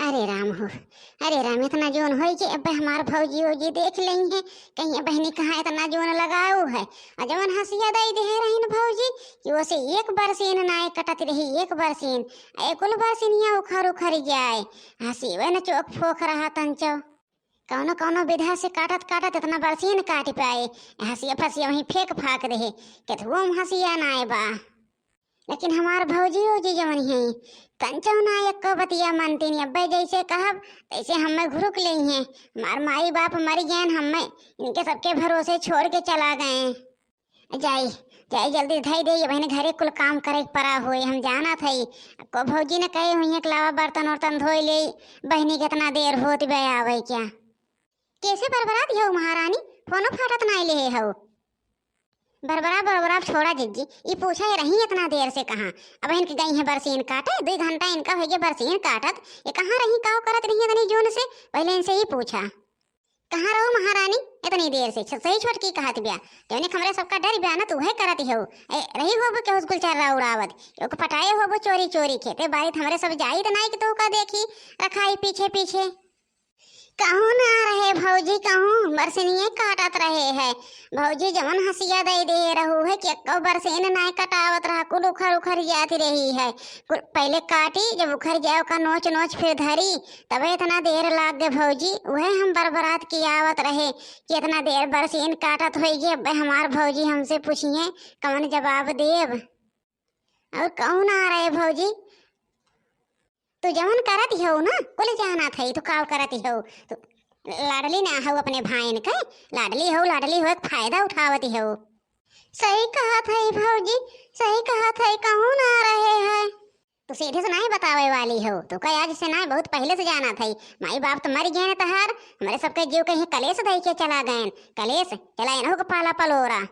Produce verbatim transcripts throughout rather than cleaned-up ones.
अरे राम हो, अरे राम, इतना जोन होई कि अब हमार भौजी ओजी देख लेई है, कहीं बहिनी कहाँ इतना जोन लगाऊ है। और जवन हंसिया दई देहे रहीन भौजी कि ओसे एक बरसीन नाय कटत रही, एक बरसीन, ए कुल बरसीनिया उखर उखर जाए। हंसी वे न चोक फोक रहा तंचो। कौनो कौनो विधा से काटत काटत इतना बरसीन काट पाए, हंसिया फंसिया वहीं फेंक फाक देहे, केतुओ में हंसिया नाय बा। लेकिन हमार भौजी ओजी जवन है, तंचो ना एको बतिया मानतीन। अब्बे जैसे कहब तैसे हमें घुरुक लेई हैं। हमार माई बाप मर गए, हमें इनके सबके भरोसे छोड़ के चला गए। जाई, जाई जल्दी धई दे, ये बहन घरे कुल काम करे के परा होई, हम जाना थई। को भौजी ने कहे हुई है कि लावा बर्तन उर्तन धोई ले, बहनी कितना देर होत बे आवे क्या। कैसे बरबरात हो महारानी, फोनो फाटत नाई लेहे हो। बरबरा बरबरा छोड़ा जिज्जी, ई पूछा ये रही इतना देर से कहाँ। अब इनके गई है बरसीन काटे, दो घंटा इनका हो गया बरसीन काटत। ये कहाँ रही, काव करत रही इतनी जोन से, पहले इनसे ही पूछा। कहाँ रहो महारानी इतनी देर से? छ-, सही छोटकी कहत बिया, जौने हमरे सबका डर बिया ना, तू है करत हो। ए, रही हो केहू कुल चर्रा उड़ावत, केहू के पटाए होबो चोरी चोरी, खेते बारी त हमरे सब जाई त नाई कि तू का देखी रखाई पीछे पीछे। कहूँ ना रहे भौजी, कहूँ बरसनिये काटत रहे है। भौजी जवन हंसिया दे दे रहू है कि एक्को बरसेन नाय कटावत रहा, कुल उखर उखर जात रही है। कुल पहले काटी, जब उखर जाए ओका नोच नोच फिर धरी, तबे इतना देर लाग गए भौजी। उहे हम बरबरात की आवत रहे कि इतना देर बरसेन काटत होई गए। अब हमार भौजी हमसे पूछिए कवन जवाब देब। और कहूँ ना रहे भौजी, तू जवन करत हो ना, कुल जानत है, तू काव करत हो। तू लाडली ना हो अपने भाईन के, लाडली हो, लाडली हो, एक फायदा उठावत हो। सही कहत है भौजी, सही कहत है, कहूँ ना रहे है। तू सीधे से नहीं बतावे वाली हो, तू का आज से नहीं, बहुत पहले से जानत है। माई बाप तो मर गए तहार, हमरे सबके जीव कहीं कलेश दे के चला गए, कलेश चला इन्हों के पाला पलोरा।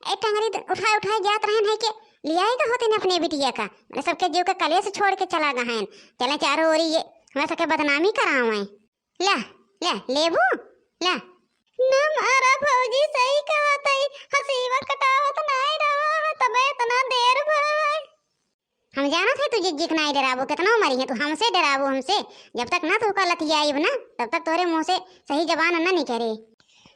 ए टंगरी द-, उठाए उठाए जात रहन है के लियाए का होते ने अपने बिटिया का, मैंने सबके जीव के कलेश छोड़ के चला गहन। चले चारों ओरी ये हमें सबके बदनामी करावे। ला, ला, लेबू, ला। ना मारा भौजी, सही कहत है, हसीवा कटावत नाय रहा है, तबे इतना देर भय। हम जानत है तू जिज्जी के नाय डराबो, कितना मरी है तू, हमसे डराबो हमसे। जब तक ना तू का लतियाइब ना, तब तक तोरे मुँह से सही जबान ना निकले।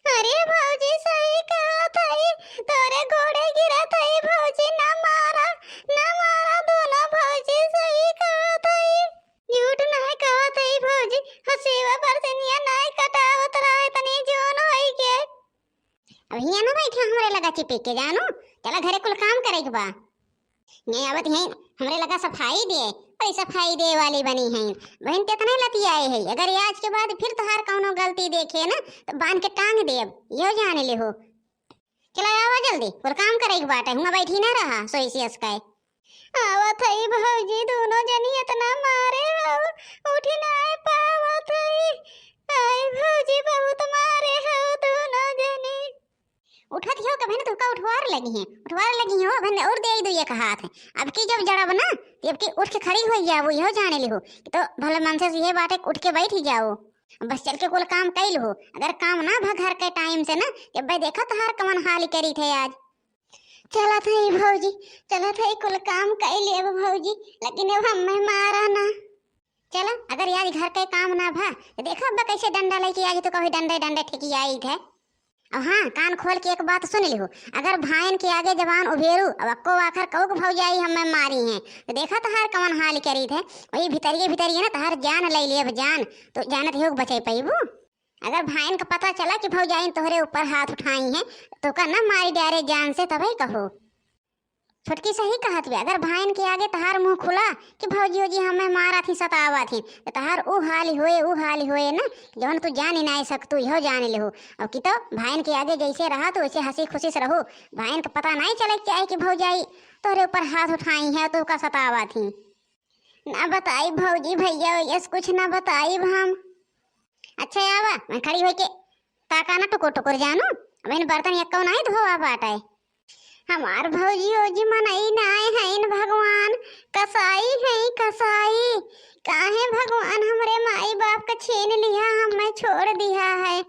अरे भौजी, सही कहत है, तोरे गोड़े गिरत है भौजी, ना मारा, ना मारा दोनों भौजी, सही कहत है, झूठ ना कहत है भौजी, हसीवा बरसनिया नाय कटावत रहे, तनी जोन होई के। अब हियाँ ना बैठे हमरे लगा चिपक के जानू, चला घरे कुल काम करे के बा। नहीं आवत हैं, हमरे लगा सफाई दे, बड़ी सफाई दे वाली बनी हैं। बहन कितने लतियाए है, अगर आज के बाद फिर तोहार कौनो गलती देखे ना तो बांध के टांग देब, यो जान ले हो। चला आवा जल्दी, कुल काम करे के बाटे, हुआं बैठी ना रहा सोई सी असकाए। आवत है भौजी, दोनों जनी इतना मारे हो, उठी ना पावत है। आई भौजी, बहुत मारे हो दोनों जनी। उठत हो कभी ना तुका उठवार लगी हैं, उठवार लगी हो, अभी और दे दो एक हाथ। अब की जब जड़ब ना, तब की उठ के खड़ी हो जाओ, यहो जाने लिहो कि तो भले मन से ये बाटे उठ के बैठ ही जाओ। बस चल के कुल काम कैल हो, अगर काम ना भा घर के टाइम से ना, जब भाई देखा तोहार कमन हाल करी थे आज। चला था ये भौजी, चला था ये कुल काम कैल अब भौजी, लेकिन अब हमें मारा ना। चला, अगर आज घर के काम ना भा, तो देखा अब्बा कैसे डंडा लेके आज तो कभी डंडे डंडे ठेकी आई थे। अब हाँ, कान खोल के एक बात सुन लिहो, अगर भाईन के आगे जबान उभेरू, अब अक्को आखर कहू के भौजाई हमें मारी हैं, तो देखा तोहार कवन हाल करी थे। वही भितरिये भितरिये ना तोहार जान ले लेब जान, तो जानत हो बचे पैबू। अगर भाईन का पता चला कि भौजाइन तोहरे ऊपर हाथ उठाई हैं, तो का ना मारी डारे जान से, तबे कहो। छोटकी सही कहत बे, अगर भाईन के आगे तहार मुंह खुला कि भौजी ओजी हमें मारा थी, सतावा थी, तो तहार ऊ हाल होए, ऊ हाल होए ना, जौन तू जान ही नाय सकतू, इहो जान लेहो। अब की तो भाईन के आगे जैसे रहा तो वैसे हंसी खुशी से रहो। भाईन का पता नाय चले के चाहे कि भौजाई तोहरे ऊपर हाथ उठाई है, तो का सतावा थी। ना बताई भौजी, भैया यस कुछ ना बताई हम। अच्छा आवा, मैं खड़ी होके ताका ना टुकुर टुकुर जानू, अब इन बर्तन यक्को नाय धोआ बाटे। हमार भौजी ओजी मनई नाय हईन भगवान, कसाई हई कसाई। काहे भगवान हमरे माई बाप का छीन लिहा, हमें छोड़ दिहा है।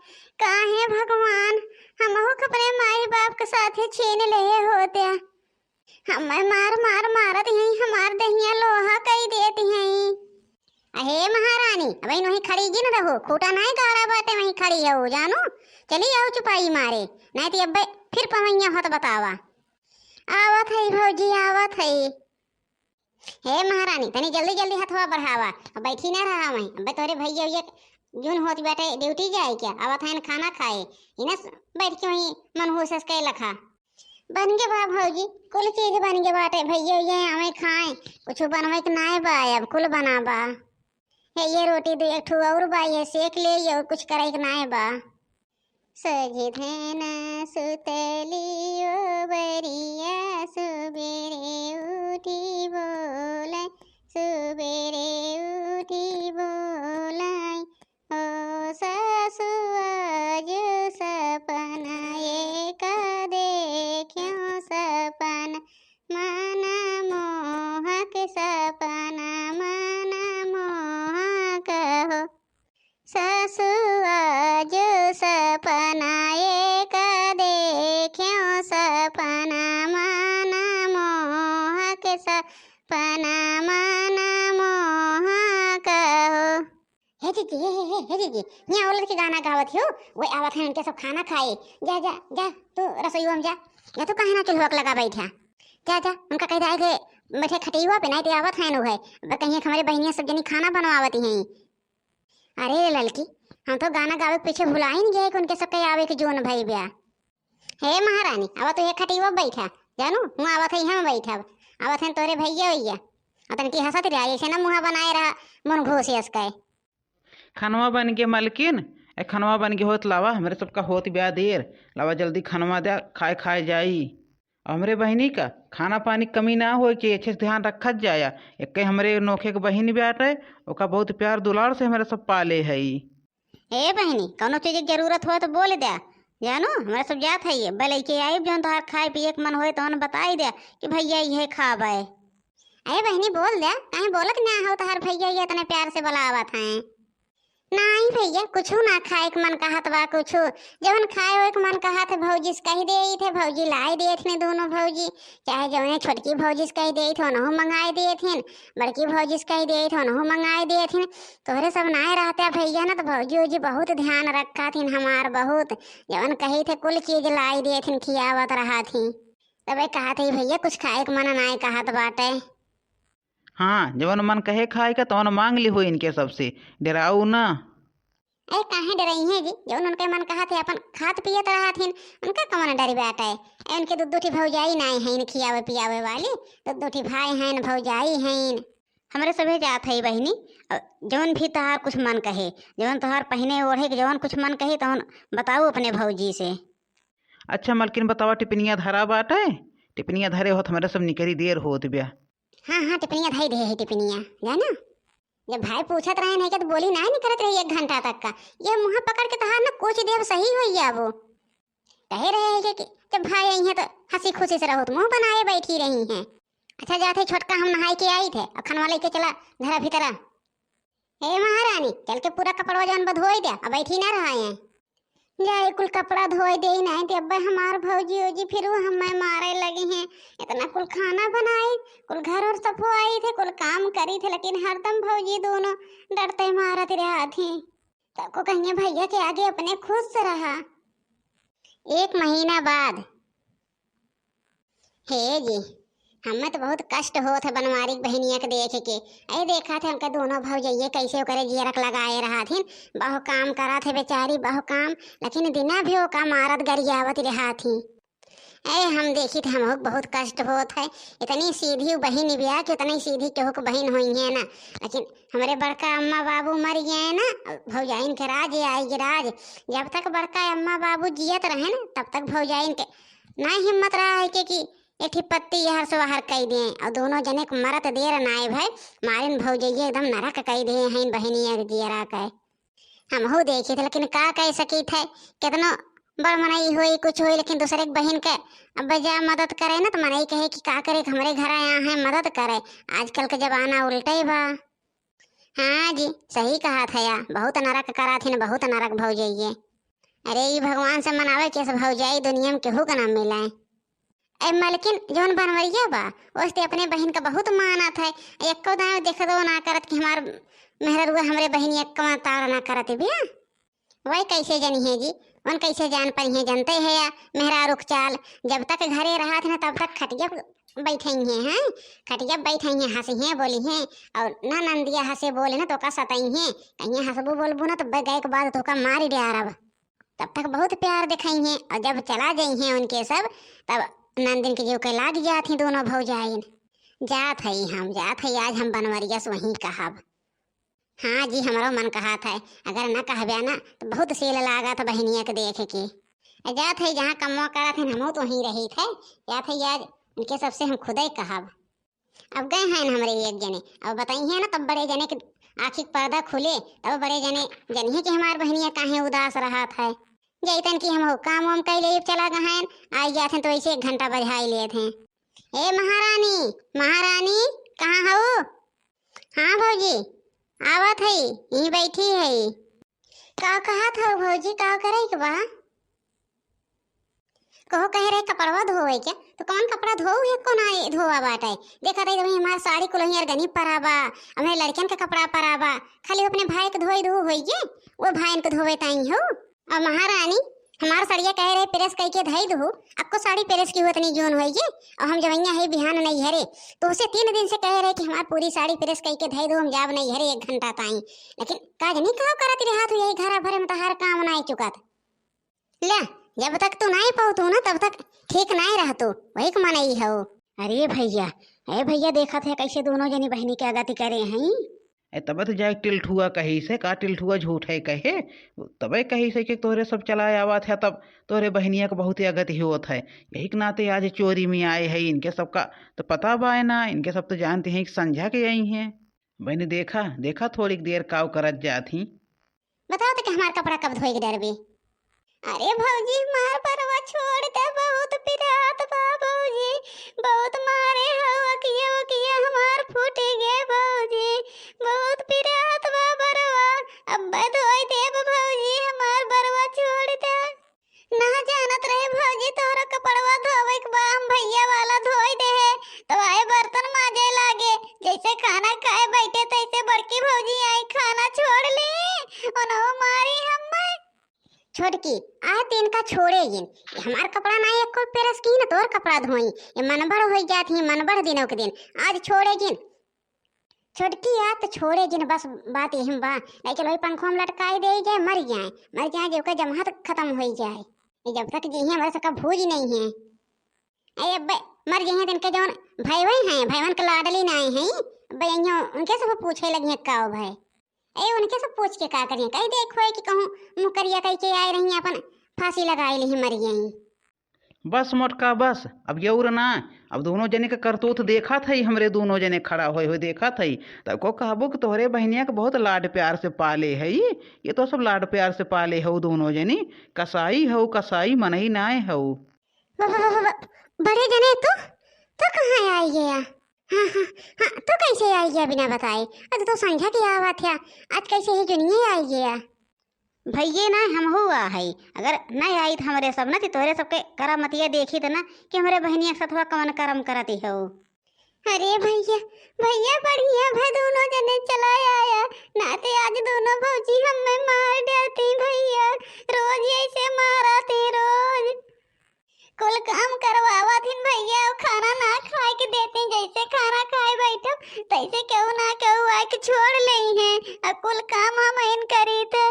काहे भगवान हमहू के अपने माई बाप के साथे छीन लेहे होते। हमें मार मार मारत हई, हमार दहिया लोहा कई देत हई। अहे महारानी, अबहिन वहीं खड़ी जिन रहो, खूँटा नाहीं गाड़ा बाटे, वहीं खड़ी हो जानो। चली आओ चुपाई मारे, नाहीं तो अब्बे फिर पवैया होत बतावा। आवत है भौजी, आवत है। हे महारानी, तनी जल्दी जल्दी हथवा बढ़ावा, अब बैठी ना रहा वहीं। अब्बे तोहरे भैया उइया जून होत बाटे, ड्यूटी जाए क्या? आवत हैं खाना खाए, इन्हें बैठ के वहीं मनहूस के लखा। बन गे बा भौजी, कुल चीज बन गे बाटे, भैया उइया आवे खाए, कुछ बनवे के नाय बा, अब कुल बना बा। हे ये रोटी दो एक ठो और बा, ये सेक ले, ये और कुछ करे के नाय बा। सझी धन सुतली ओ बरिया, सुबेरे उठी बोलाय, सुबेरे उठी बोलाय। ओ सासु आज सपन एक देख्यो सपन, मन मोहक सपन, मन मोहक हो। सासु आज सपन एक देख्यो सपन, मन मोहक सपन, मन मोहक हो। हे जीजी, हे, हे, हे, हे जीजी, हियाँ ओलर के गाना गावत हो, वो आवत हैं उनके सब खाना खाए। जा, जा, जा, तू रसोईवा में जा, या तू काहे ना चूल्हा के लगा बैठा। जा, जा, उनका कह दे आए थे, बैठे खटिया पे, नाहीं तो आवत हैं उहे। अब कहिए कि हमरे बहिनिया सब जनी खाना बनवावती हैं। अरे ललकी, हम तो गाना गावे के पीछे भुलाइन गए कि उनके सबके आवे के जोन भई ब्या। हे महारानी, अब तू ये खटिया बैठा, जानू, हुआँ आवत है, हम बैठब। आवत हैं तोरे भैया उइया। और तनकी हंसत रहा, ऐसे ना मुँह बनाए रहा, मुन घोसे असके। खनवा बन गे मलकिन, ए खनवा बन गे होत लावा, हमरे सबका होत ब्या देर, लावा जल्दी खनवा द्या, खाए खाए जाई। हमरे बहिनी का खाना पानी क कमी ना होए के, अच्छे से ध्यान रखत जाया। एक्के हमरे नोखे के बहिन बाटे, ओका बहुत प्यार दुलार से हमरे सब पाले हई। ए बहिनी, कौनो चीज के जरूरत हो तो बोल द्या, जानो, हमरे सब जात हई, बलई के आइब, जौन तोहार खाए पिए के मन होए तौन बताई द्या कि भैया इहे खाबे। ए बहिनी, बोल द्या, काहे बोलत ना हो, तोहार भैया ये इतने प्यार से बुलावत हैं। नाहीं भैया, कुछु ना खाए के मन कहत बा, कुछु। जवन खाए होए के मन कहत है, भौजी से कहि देइत है, भौजी लाए देथिन दोनों भौजी। चाहे जवने छोटकी भौजी से कहि देइत है, ओनहु मंगाए देथिन, बड़की भौजी से कहि देइत है, ओनहु मंगाए देथिन। तोहरे सब नाय रहते भैया ना, तो भौजी उजी बहुत ध्यान रखत हिन हमार, बहुत। जवन कहित है, कुल चीज लाए देथिन, खियावत रहत ही। तबे कहत है भैया, कुछ खाए के मन नाय कहत बाटे। हाँ, जवन मन कहे खाए का, तवन मांग लिहो इनके सबसे, डेराऊ ना। अरे काहे डेरइहें जी, जवन उनके मन कहत है, अपन खात पियत रहत हिन, उनका कवन डर बाटे। ए, उनके दू दू ठी भौजाई नाय हइन खियावे पियावे वाली, दू दू ठी भाई हइन, भौजाई हइन। हमरे सभे जात है बहिनी, अ, जवन भी तोहार कुछ मन कहे, जवन तोहार पहिने ओढ़े के जवन कुछ मन कहे, तवन बताऊ अपने भौजी से। अच्छा मलकिन, बतावा, टिपनिया धरा बाटे? टिपनिया धरे होत, हमरे सब निकरी देर होत ब्या। हाँ, हाँ, टिपनिया धई दे है, टिपनिया, जाना? जब भाई पूछत रहे नहीं के तो बोली नाहीं निकरत रही एक घंटा तक का। ये मुँह पकड़ के तहार ना कोच देव सही होई जाबो। कहे रहे है कि, कि जब भाई आई हैं तो हंसी खुशी से रहो, तो मुँह बनाए बैठी रही हैं। अच्छा जात है छोटका, हम नहाई के आई थे, अब खनवा लेके चला धरा भीतरा। हे महारानी, चल के पूरा कपड़वा जौन बा धोई दे, अब बैठी ना रहा है। जाए कुल कपड़ा धोए देई, नाहीं ते अब्बे हमार भौजी ओजी फिर वो हमें मारे लगी हैं। इतना कुल खाना बनाई, कुल घर और सफवाई थे, कुल काम करी थे, लेकिन हरदम भौजी दोनों डरते मारत रहत ही। तब को कहिए भैया के आगे अपने खुश रहा। एक महीना बाद। हे जी, हमें तो बहुत कष्ट होत है बनवारी के बहिनिया के देख के। अरे देखा थे हमके दोनों भौजइये कैसे ओकरे जियरक लगाए रहा थी, बहु काम करा थे बेचारी, बहु काम, लेकिन दिना भी ओका मारत गरियावत रहा थी। अरे हम देखी थे हमहू के बहुत कष्ट होत है, इतनी सीधी बहिन ब्या कि उतनी सीधी केहू के बहिन होई है ना, लेकिन हमरे बड़का अम्मा बाबू मर गए ना, भौजाइन के राज आई राज। जब तक बड़का अम्मा बाबू जियत रहे ना, तब तक भौजाइन के ना हिम्मत रहा है कि, कि एक ठी पत्ती यहर से वहर कई दिए और दोनों जने के मरत देर नाय भय, मारिन भौजइये एकदम नरक कई दिए हैं बहिनिया के जियरा के। हमहू देखी थे, लेकिन का कह सकी थे, कितनो बड़ मनई होई, कुछ होई, लेकिन दूसरे के बहिन के अब जा मदद करे ना, तो मनई कहे कि का करे, हमरे घर आया है, मदद करे। आजकल के जमाना उल्टे बा। हाँ जी, सही कहा था या, बहुत नरक करा थी न, बहुत नरक भौजइये। अरे, ई भगवान से मनावे कि ऐसे भौजाई दुनिया में केहू के ना मिले। ए मलकिन, जौन बनवरिया बा, ओस ते अपने बहिन का बहुत मानत है। एक्को दाँय देखदो ना करत कि हमार मेहररुआ हमरे बहिनिया का तार ना करत बिया। वही कैसे जनिहैं जी, उन कैसे जान पइहैं, जनते है या मेहरारू क चाल। जब तक घरे रहत हैं ना, तब तक खटिया प बैठइहैं, हैं? खटिया प बैठइहैं, हँसिहैं, बोलिहैं, और ना ननदिया हँसे बोले ना, तो ओका सतइहैं, कहिहैं हँसबू बोलबू ना, तो ब-, गए के बाद तोका मारि डारब। तब तक बहुत प्यार देखइहैं, और जब चला जइहैं उनके सब, तब ननदिन के जीव के लागि जात ही दोनों भौजाइन। जात हई हम, जात हई, आज हम बनवरिया से वहीं कहब। हाँ जी, हमरो मन कहत है, अगर न कहबे ना, तो बहुत सील लागत बहिनिया के देख के। आ जात है, जहाँ कमवा करत हैं, हमहू तो वहीं रहित है। जात है, आज उनके सबसे हम खुदे कहब। अब गए हैं हमरे एक जने, अब बताइहैं ना, तब बड़े जने के आँखी के पर्दा खुले, तब बड़े जने जनिहैं कि हमार बहिनिया काहे उदास रहत है। जैतन कि हम काम वाम कैले चला गए हैं, आई जात हैं तो ऐसे एक घंटा बजाई लेत हैं। ए महारानी, महारानी, कहाँ हऊ? हाँ भौजी, आवत हई, यहीं बैठी हई। का कहत हऊ भौजी, का करे के बा? कहो कहे रहे कपड़वा धोवे के, तो कौन कपड़ा धोऊ, एको ना धोवा बाटे। देखत हई, हमार साड़ी कुलही अरगनी परा बा, हमारे लड़कन के कपड़ा परा बा, खाली अपने भाई के धोई दू होई गे, वो भाईन के धोवे ताई हो। अब महारानी, हमार सड़िया कहे रहे प्रेस कई के धई दू, अक्को साड़ी प्रेस की होत नहीं जोन होई गे, और हम जवैया है बिहान नहीं हरे, तो उसे तीन दिन से कहे रहे कि हमार पूरी साड़ी प्रेस कई के धई दू, हम जाब नहीं हरे एक घंटा ताई, लेकिन का जनी का करत रहत हऊ, यही घर भरे में तो हर काम नहीं चुकत। ले, जब तक तू नहीं पहुँचू ना, तब तक ठीक नहीं रहतू, वही के मनई हऊ। अरे भैया, ए भैया, देखत है कैसे दोनों जनी बहिनी के अगति करे हैं। ए, तबे तो जाए टिलठुआ कही से, का टिलठुआ झूठ है कहे, तबे कही से कि तोहरे सब चला आवत है, तब तोहरे बहिनिया के बहुत अगति होत है, यही के नाते आज चोरी में आए हैं। इनके सबका तो पता बाय ना, इनके सब तो जानते हैं कि संझा के आई हैं। बहिनी, देखा, देखा, थोड़ी देर काव करत जात ही। बताओ तो कि हमार कपड़ा कब धोई के डरबी? अरे भौजी, हमार बरवा छोड़ दे, बहुत पिरात बा भौजी, बहुत मारे हो, अकिया उकिया हमार फूट गे भौजी, बहुत पिरात बा बरवा, अब्बे धोई देब भौजी, हमार बरवा छोड़ दे। ना जानत रहे भौजी, तोहरा कपड़वा धोवे के बा, हम भैया वाला धोई देहे, तो आए बर्तन माजे लागे, जैसे खाना खाए बैठे तैसे बड़की भौजी आई खाना छोड़ ली, उन्हों मारी हमें। छोटकी, आज तो इनका छोड़े जिन, ये हमार कपड़ा ना एको प्रेस की ना तोर कपड़ा धोई, ये मनबढ़ होई जात ही, मनबढ़ दिनों के दिन, आज छोड़े जिन। छोटकी आ तो छोड़े जिन, बस बात यही में बा। नहीं चलो, वही पंखों में लटकाई दे जाए, मर जाए, मर जाए, जब का जमहत खत्म हो जाए। ये जब तक जी हैं, हमारे सबका भूज नहीं है। ए, अब्बे, मर जाए हैं, तो इनके जौन भाई वही हैं, भाईवन के लाडली ना आए हैं, अब्बे, यहीं उनके सब पूछे लगी हैं, का हो भाई? ए, उनके सब पूछ के का करिए? कहीं देखो है कि कहूँ मुँह करिया कह के आए रही, अपन फांसी लगाए ली, मर गई। बस मोटका बस, अब यौर ना, अब दोनों जने के करतूत देखत हई, हमरे दोनों जने खड़ा होए हुए देखत हई, तब को कहबो कि तोहरे बहिनिया के बहुत लाड प्यार से पाले हई, ये तो सब लाड प्यार से पाले हऊ दोनों जनी, कसाई हऊ, कसाई मनई नाय हऊ। ब-, ब-, ब-, ब-, बड़े जने तू, तू कहाँ आई गया? हाँ, हाँ, हाँ, तू कैसे आई गया बिना बताए? आज तो संझा के आवत है, आज कैसे ही जुनिये आई गया? भइये ना, हमहू आ हई। अगर नहीं आई त हमरे सब ना, त तोहरे सबके करामतिया देखी त ना कि हमरे बहिनिया के सथवा कवन करम करती हो। अरे भइया, भइया बढ़िया भा दोनों जने चला आया, ना ते आज दोनों भौजी हमें मार डालती भइया, रोज ऐसे मारती रोज। कुल काम करवावत हिन भइया, अउ खाना ना खाए के देते, जैसे खाना खाए बैठब, तैसे केहू ना केहू आए के छोड़ लेई हैं, अउ कुल काम हम इन करी थे।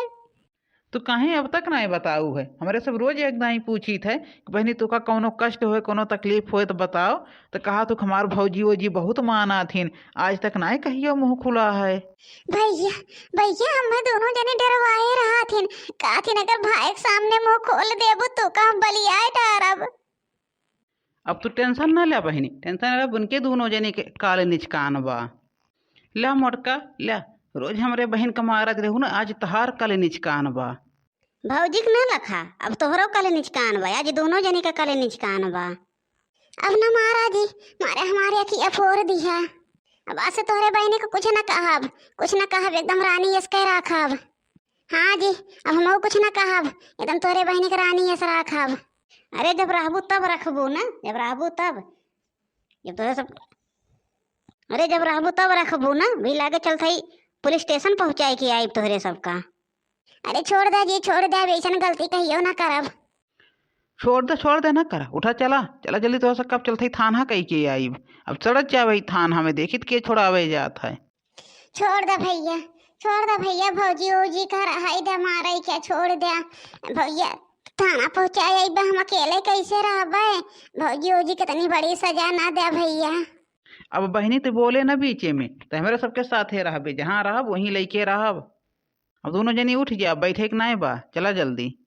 तू काहे अब तक नाय बताऊ है? हमरे सब रोज एक दाई पूछी थे कि बहिनी, तोका कौनो कष्ट होए, कौनो तकलीफ होए तो बताओ, तो कहा तू हमार भौजी वौजी बहुत माना थिन, आज तक नाय कहियो मुँह खुला है। भइया, भइया, हमें दोनों जने डरवाए रहा थिन, कहा थिन अगर भाई के सामने मुँह खोल देबू तो का हम बलियाए डारब। अब तू tension ना ले बहिनी, tension ना ले, उनके दोनों जने के काले निचकान बा। ले मोटका, ले, रोज हमरे बहिन के मारत रहू ना, आज तहार काले निचकान बा। भौजी के ना लखा, अब तोहरो काले निचकान बा, आज दोनों जने के काले निचकान बा। अब ना मारा जी, मारे हमारे अखिया फोड़ दिया। अब आज से तोहरे बहिनी को कुछ ना कहब, कुछ ना कहब, एकदम रानी यस के राखब। हाँ जी, अब हमहू कुछ ना कहब, एकदम तोहरे बहिनी के रानी यस राखब। अरे, जब रहबू तब रखबू ना, जब रहबू तब। जब तोहरे सब, अरे, जब रहबू तब रखबू ना, भी लागे चलत हई पुलिस स्टेशन पहुँचाए के आइब तोहरे सबका। अरे छोड़ दे जी, छोड़ दे, अब ऐसन गलती कहियो ना करब। छोड़ दे, छोड़ दे, ना करा, उठा, चला, चला जल्दी, तोहरे सबका अब चलत हई थाना कहि के आइब। अब सड़क जावे थाना में, देखित के छोड़ावे जात है। छोड़ दे भैया, छोड़ दे भैया, भौजी ओजी का रहाई दे, मारे क्या, छोड़ दे भैया, थाना पहुँचाए आइबे, हम अकेले कैसे रहबे? भौजी ओजी कितनी बड़ी सजा ना दे भैया। अब बहिनी तो बोले ना बीचे में, तो हमरे सबके साथे रहबे, जहाँ रहब वहीं लइके रहब। अब दोनों जनी उठ जा, बैठे के नाय बा, चला जल्दी।